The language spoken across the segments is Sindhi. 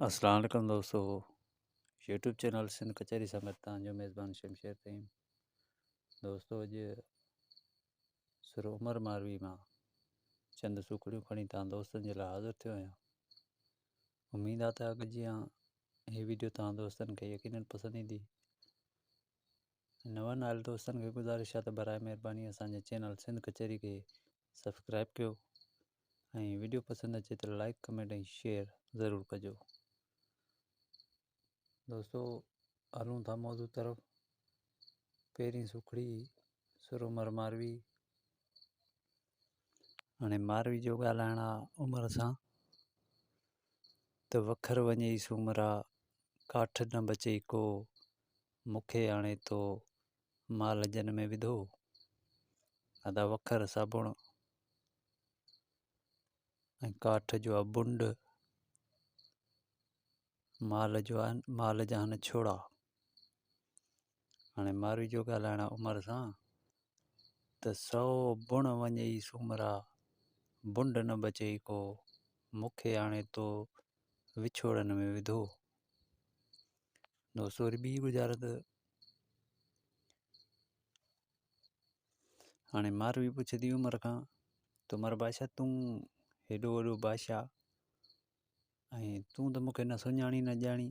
اسلام عليڪم دوستو يوٽيوب چينل سنڌ ڪچهري سان گڏ تان جو ميزبان شمشير فهيم دوستو اڄ سر عمر ماروي مان چند سوکڙيون کڻي تان دوستن جي لاء حاضر ٿيو آهيان اميد آ ته اڳ جيان هي ويڊيو تان دوستن کي يقينن پسند ايندي نون آيل دوستن کي گذارش آ ته برائي مهرباني اسان جي چينل سنڌ ڪچهري کي سبسڪرائب ڪيو ۽ وڊيو پسند اچي ته لائڪ ڪمينٽ ۽ شيئر ضرور ڪجو. دوستو هلون ٿا موضوع طرف. پهرين سکڙي سر عمر ماروي. هاڻي ماروي جو ڳالهائڻ آ عمر سان ته وکر وڃئي سومرا ڪاٺ نه بچئي ڪو مونکي آڻي تو مال جن ۾ وڌو. ادا وکر صابڻ ۽ ڪاٺ جو آ بنڊ، مال جو آ مال جا آهن ڇوڙا. هاڻي ماروي جو ڳالهائڻ آ عمر سان ته سو بڻ وڃئي سومرا، بنڊ نه بچئي ڪو، مون کي آڻي تو وڇوڙن ۾ وڌو. دوستو وري ٻي ڳجهارت. هاڻي ماروي پڇي ٿي عمر کان ته عمر بادشاهه تون هيڏو وڏو بادشاهه ۽ تون ته مونکي نه سڃاڻي نه ڄاڻي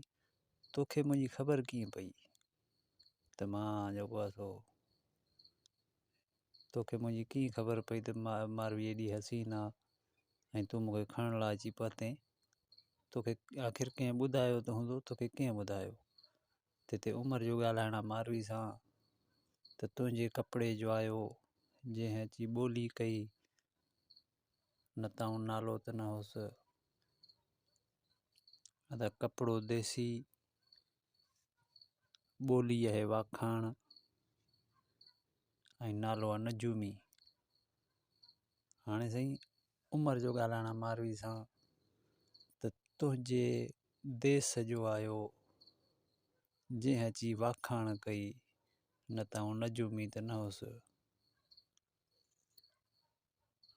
توکي منهنجي خبر ڪيئن پئي ته مان جيڪو آهي سو توکي منهنجي ڪيئن خبر پئي ته ماروي ايڏي حسين آهي ۽ تون مونکي کڻڻ لاء اچي پهتين توکي آخر ڪنهن ٻڌايو ته هوندو توکي ڪنهن ٻڌايو تتي عمر جو ڳالهائڻ آ ماروي سان ته تنهنجي ڪپڙي جو آيو جنهن اچي ٻولي ڪئي نه ته آئون نالو ته نه هوس ادا ڪپڙو ديسي ٻولي آهي واکاڻ ۽ نالو آ نجومي هاڻي سائين عمر جو ڳالهائڻ آ ماروي سان ته تنهنجي ديس جو آيو جنهن اچي واکاڻ ڪئي نه ته آئون نجومي ته نه هوس.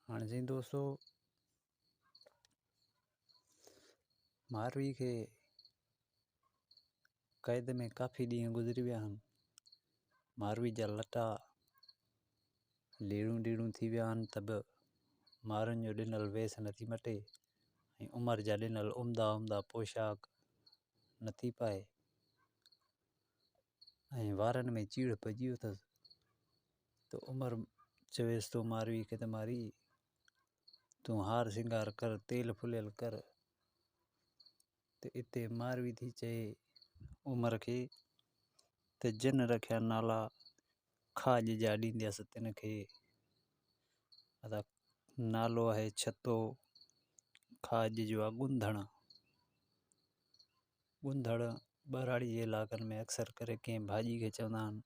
هاڻي سائين دوستو ماروي کي قيد ۾ ڪافي ڏينهن گذري ويا آهن. ماروي جا لٽا ليڙون ليڙون ٿي ويا آهن ته به مارن جو ڏنل ويس نٿي مٽي ۽ عمر جا ڏنل عمدا عمدا پوشاڪ نٿي پائي ۽ وارن ۾ چيڙهه پئجي ويو اٿس ته عمر چويس ٿو ماروي کي ته ماري تون هار سينگار ڪر تيل ڦليل ڪر ته اتي ماروي ٿي چئي عمر کي ته جن رکيا نالا کاڄ جا ڏينديس تن کي. ادا نالو آهي ڇتو، کاڄ جو آ ڳنڌڻ. ڳنڌڻ ٻهراڙي جي علائقن ۾ اڪثر ڪري ڪنهن ڀاڄي کي چوندا آهن.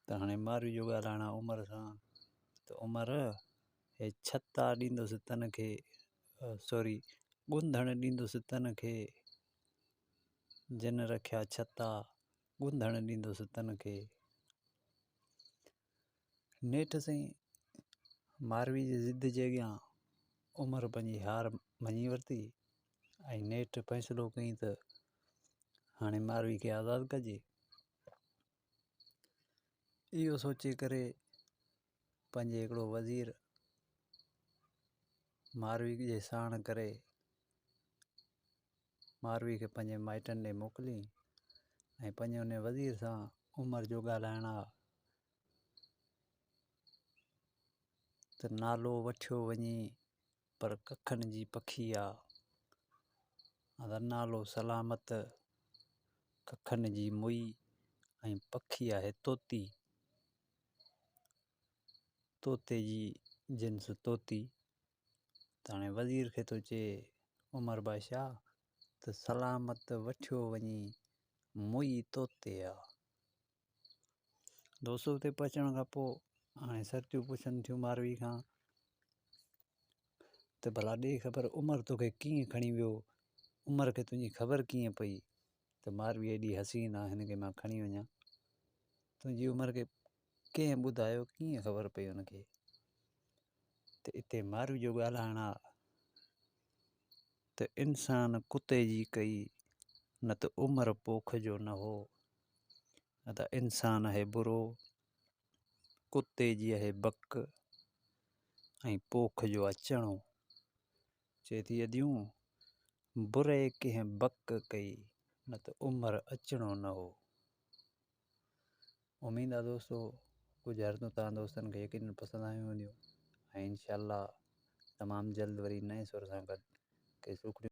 ته هاڻي ماروي جو ڳالهائڻ آ عمر سان ته عمر هي ڇتا ڏيندس تن کي سوري ڳنڌڻ ڏيندس تن کي جن رکيا ڇتا ڳنڌڻ ڏيندس تن کي. نيٺ سائين ماروي جي ضد جي اڳيان عمر پنهنجي هار مڃي ورتي ۽ نيٺ فيصلو ڪيائين ته هاڻي ماروي کي آزاد ڪجي. اهو سوچي ڪري پنهنجي هڪڙو وزير ماروي جي ساڻ ڪري ماروي کي پنهنجي مائٽن ڏي موڪلي ۽ پنهنجي ان وزير سان عمر جو ڳالهائڻ آ ته نالو وٺيو وڃي پر ڪکن جي پکي آ نالو سلامت ڪکن جي موئي ۽ پکي آهي طوطي. طوطي جي جنس طوطي. ته هاڻي وزير کي ٿو چئي عمر بادشاهه ته سلامت وٺيو وڃي موئي طوطي آ. دوستو اتي پهچڻ کان پوء هاڻي سرتيون پڇن ٿيون ماروي کان ته ڀلا ڏي خبر عمر توکي ڪيئن کڻي ويو، عمر کي تنهنجي خبر ڪيئن پئي ته ماروي ايڏي حسين آ هن کي مان کڻي وڃان، تنهنجي عمر کي ڪنهن ٻڌايو ڪيئن خبر پئي هن کي؟ ته اتي ماروي جو ڳالهائڻ آ. ته انسان ڪتي جي ڪئي، نه ته عمر پوک جو نه هو. ادا انسان آهي برو، ڪتي جي آهي بڪ ۽ پوک جو آ چڻو. چئي ٿي اديون، بري ڪنهن بڪ ڪئي، نه ته عمر اچڻو نه هو. اميد آ دوستو ڪجهه عرضون توهان دوستن کي يقينن پسند آيون هونديون ۽ انشاء الله تمام جلد وري نئين سر سان گڏ ڪي سوکڙيون.